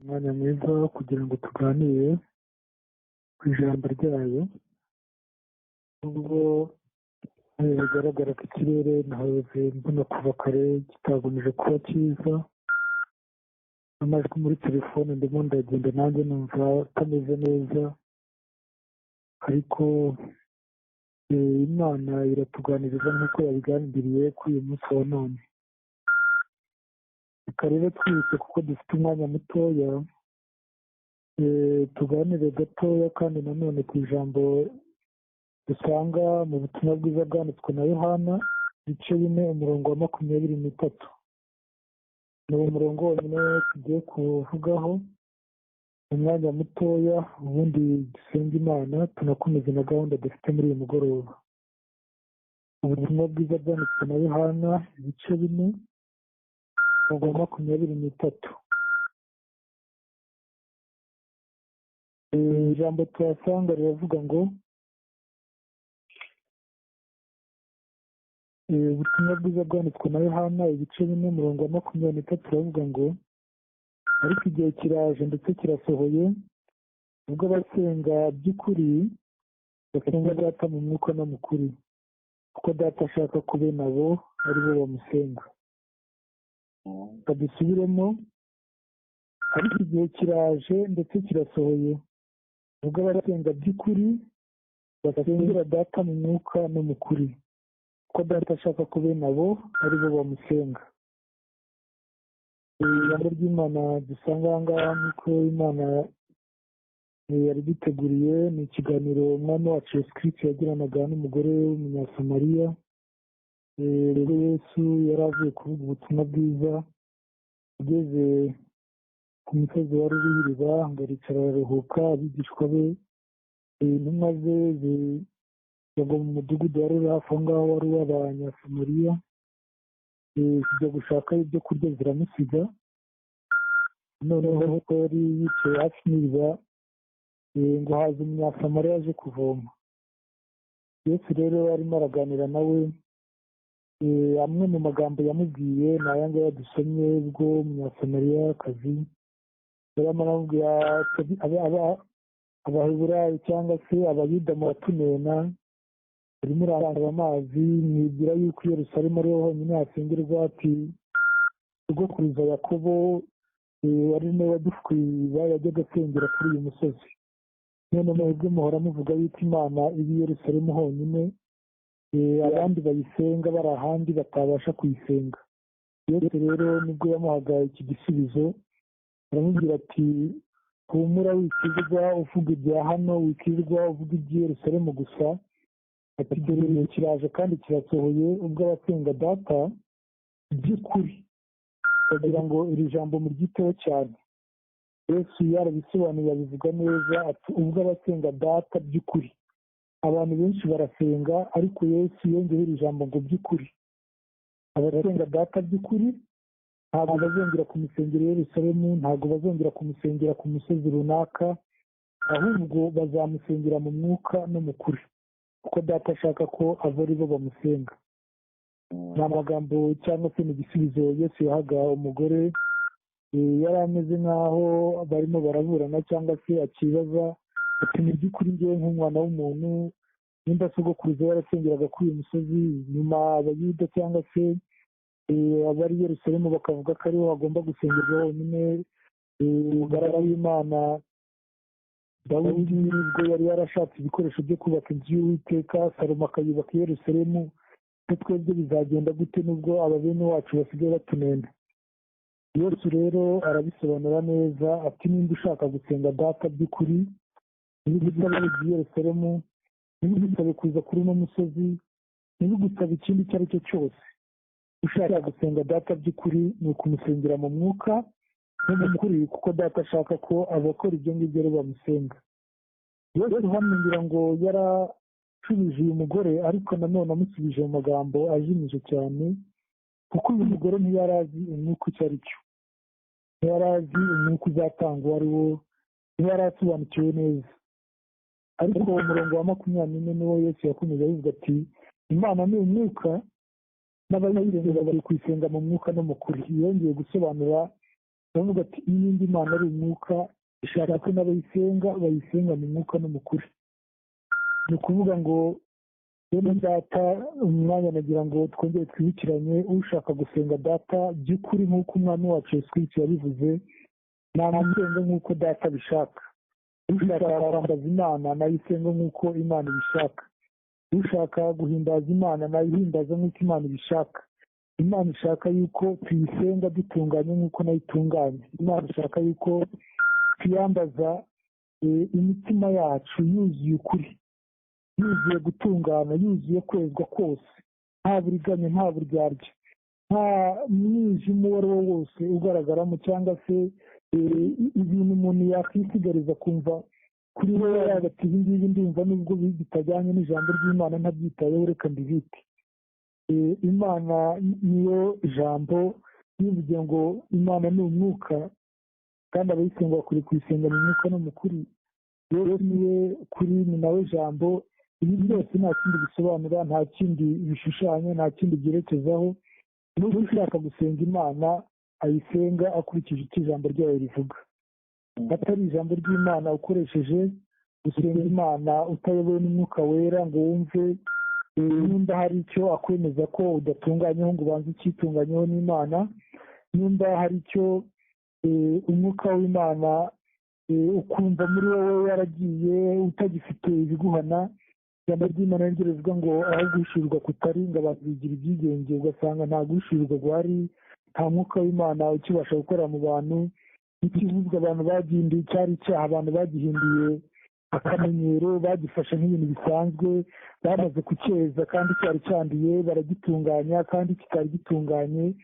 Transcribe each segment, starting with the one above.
Umwanya mwiza kugira ngo tuganire ku ijambo ryayo, nubwo bigaragara ko ikirere nahoze mbona kuva kare kitagomeje kuba cyiza, amajwi muri telefone ndimo ndagenda nanjye numva atameze neza, ariko Imana iratuganiriza nk'uko yabigambiriye kuri uyu munsi wa none. Reka rero twihuse kuko dufite umwanya mutoya, tuganire gatoya kandi nanone ku ijambo dusanga mu butumwa bwiza bwanditswe na Yohana, ibice 4 umurongo wa 23. Ni uwo murongo wonyine tugiye kuvugaho mu mwanya mutoya, ubundi dusenge Imana tunakomeze na gahunda dufite muri uyu mugoroba. Ubutumwa bwiza bwanditswe na Yohana, ibice 4 umurongo wa 23. Ijambo tuhasanga riravuga ngo ubutumwa bwiza bwanditswe na Yohana ibice 4 umurongo wa 23 uravuga ngo ariko igihe kiraje ndetse kirasohoye, ubwo abasenga by'ukuri basenga Data mu mwuka no mu kuri, kuko Data ashaka ko bene abo ari bo bamusenga. Badusubiremo, ariko igihe kiraje ndetse kirasohoye, ubwo abasenga by'ukuri basengera Data mu mwuka no mu kuri, kuko Data ashaka ko bene abo ari bo bamusenga. Ijambo ry'Imana dusanga aha ngaha nk'uko Imana yariduteguriye, ni ikiganiro Umwami wacu Yesu Kristo yagiranaga n'umugore w'Umunyasamariya. Ubwo Yesu yari avuye kuvuga ubutumwa bwiza, ageze ku musozi wari uriho iriba, ngo aricara araruhuka, abigishwa be, intumwa ze zijya mu mudugudu wari uri hafi aho ngaho wari uw'Abanyasamariya, zijya gushakayo ibyo kurya ziramusiga. Noneho ko yari yicaye hafi n'iriba, ngo haza Umunyasamariya aje kuvoma. Yesu rero arimo araganira nawe, amwe mu magambo yamubwiye ni aya ngaya dusomye, ubwo Umunyasamariyakazi yarimo aramubwira Abaheburayo cyangwa se Abayuda muratunena, urimo uraranga amazi, mwibwira yuko i Yerusalemu ariho honyine hasengerwa, ati sogokuruza Yakobo wari nawe wadufukuye iriba yajyaga asengera kuri uyu musozi, none mwebwe muhora muvuga yuko Imana iba i Yerusalemu honyine, abandi bayisenga bari ahandi batabasha kuyisenga. Yesu rero nibwo yamuhaga iki gisubizo, aramubwira ati humura, wikirwa uvuga ibya hano, wikirwa uvuga iby'i Yerusalemu gusa, ati dore igihe kiraje kandi kirasohoye, ubwo abasenga Data by'ukuri. Bagira ngo iri jambo muryiteho cyane. Yesu yarabisobanuye abivuga neza, ati ubwo abasenga Data by'ukuri. Abantu benshi barasenga, ariko Yesu yongeyeho iri jambo ngo by'ukuri. Abasenga Data by'ukuri ntabwo bazongera kumusengera i Yerusalemu, ntabwo bazongera kumusengera ku musozi runaka, ahubwo bazamusengera mu mwuka no mu kuri, kuko Data ashaka ko abo ari bo bamusenga. Ni amagambo cyangwa se ni igisubizo Yesu yahaga umugore, yari ameze nk'aho barimo baraburana cyangwa se akibaza ati mu by'ukuri ngewe nk'umwana w'umuntu, nimba sogokuruza yarasengeraga kuri uyu musozi, nyuma Abayuda cyangwa se abari i Yerusalemu bakavuga ko ariho hagomba gusengerwa honyine, umugaragu w'Imana Dawidi nibwo yari yarashatse ibikoresho byo kubaka inzu y'Uwiteka, Salomo akayubaka i Yerusalemu, twebwe bizagenda gute nubwo aba bene wacu basigaye batunenda? Yesu rero arabisobanura neza, ati nimba ushaka gusenga Data by'ukuri, ntibigusabe i Yerusalemu, ntibigusabe kuza kuri uno musozi, ntibigusabe ikindi icyo ari cyo cyose. Ushaka gusenga Data by'ukuri ni ukumusengera mu mwuka no mu kuri, kuko Data ashaka ko abakora ibyo ngibyo ari bamusenga. Yesu hano ngira ngo yarashubije uyu mugore, ariko nanone amusubije mu magambo ajimije cyane, kuko uyu mugore ntiyari azi umwuka icyo ari cyo, ntiyari azi umwuka uzatangwa uwo ari wo, ntiyari asobanukiwe neza. Ariko uwo murongo wa 24 niwo Yesu yakomeje avuga ati Imana ni umwuka, n'abayisenga bari kuyisenga mu mwuka no mu kuri. Yongeye gusobanura Baravuga ati n'indi Imana ari umwuka, ishaka ko n'abayisenga bayisenga mu mwuka no mu kuri. Ni ukuvuga ngo rero Data, umwanya nagira ngo twongere twibukiranye, ushaka gusenga Data by'ukuri nk'uko Umwami wacu Yesu Kristo yabivuze, namusenga nk'uko Data abishaka. Ushaka kwambaza Imana nayisenga nk'uko Imana ibishaka. Ushaka guhimbaza Imana nayihimbaza nk'uko Imana ibishaka. Imana ishaka yuko tuyisenga dutunganye nk'uko nayo itunganye. Imana ishaka yuko tuyambaza imitima yacu yuzuye ukuri, yuzuye gutungana, yuzuye kwezwa kose, nta buriganya, nta buryarya, nta mwijima uwo ari wo wose ugaragaramo, cyangwa se ibintu umuntu yakwisigariza kumva kuri we yagati ibi ngibi ndumva nubwo bitajyanye n'ijambo ry'Imana ntabyitayeho, reka mbibite. Imana niyo jambo, yivuge ngo Imana ni umwuka, kandi abayisenga bakwiye kuyisenga mu mwuka no mu kuri. Yesu niwe kuri, ni nawe jambo. Ibi byose nta kindi bisobanura, nta kindi bishushanya, nta kindi byerekezaho. N'ubu ushaka gusenga Imana ayisenga akurikije icyo ijambo ryayo rivuga. Atari ijambo ry'Imana ukoresheje gusenga Imana utayobowe n'Umwuka Wera ngo wumve nimba hari icyo akwemeza ko udatunganyeho ngo ubanze ucyitunganyeho n'Imana, nimba hari icyo Umwuka w'Imana ukumva muri wowe yaragiye utagifite ibiguhana. Ijambo ry'Imana niryo rivuga ngo aho guhishurirwa kutari, ngo abantu bigira ibyigenge, ugasanga nta guhishurirwa guhari, nta mwuka w'Imana ukibasha gukorera mu bantu. Ikivuzwe abantu bagihinduye cyari icyaha, abantu bagihinduye akamenyero, bagifashe nk'ibintu bisanzwe, bamaze kucyeza kandi cyari cyanduye, baragitunganya kandi kitari gitunganye.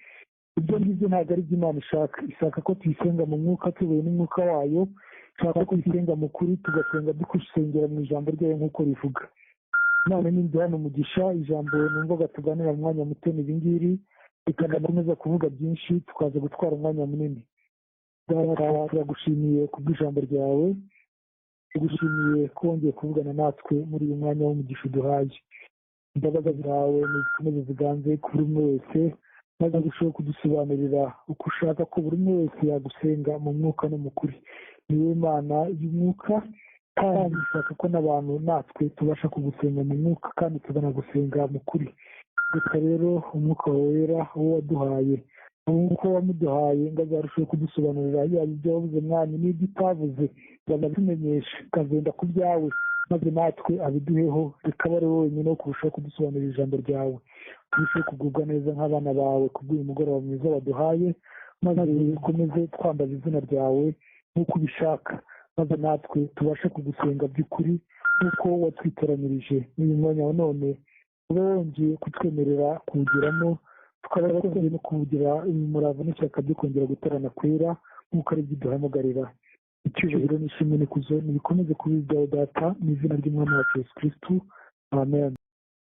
Ibyo ngibyo ntabwo ari byo Imana ishaka. Ishaka ko tuyisenga mu mwuka tuyobowe n'umwuka wayo, ishaka ko tuyisenga mu kuri, tugasenga dusengera mu ijambo ryayo nk'uko rivuga. Imana ni hano umugisha, ijambo numvaga tuganira mu mwanya muto ni ibi ngibi, rikanakomeza kuvuga byinshi tukaza gutwara umwanya munini. Data, turagushimiye kubw'ijambo ryawe, tugushimiye ko wongeye kuvugana natwe muri uyu mwanya w'umugisha uduhaye. Imbabazi zawe nizikomeze ziganze kuri umwe wese, maze urusheho kudusobanurira uko ushaka ko buri umwe wese yagusenga mu mwuka no mu kuri. Niwe Mana y'umwuka, kandi ushaka ko n'abantu natwe tubasha kugusenga mu mwuka kandi tukanagusenga mu kuri. Reka rero Umwuka Wera uwo waduhaye, nk'uko wamuduhaye ngo azarusheho kudusobanurira yaba ibyo wavuze Mwami n'ibyo utavuze, banabimenyeshe ukagenda ku byawe, maze natwe abiduheho. Reka abe ari wowe wenyine wo kurushaho kudusobanurira ijambo ryawe, turusheho kugubwa neza nk'abana bawe kubw'uyu mugoroba mwiza waduhaye, maze ukomeze twambaza izina ryawe nk'uko ubishaka, maze natwe tubashe kugusenga by'ukuri nk'uko watwitoranyirije. N'uyu mwanya wa none ube wongeye kutwemerera kuwugeramo, tukaba twongeye no kuwugira umurava n'ishyaka ryo kongera guterana kwera nk'uko ari byo uduhamagarira. Icyubahiro n'ishimwe n'ikuzo nibikomeze kuba ibyawe Data, mu izina ry'Umwami wacu Yesu Kristo, amen.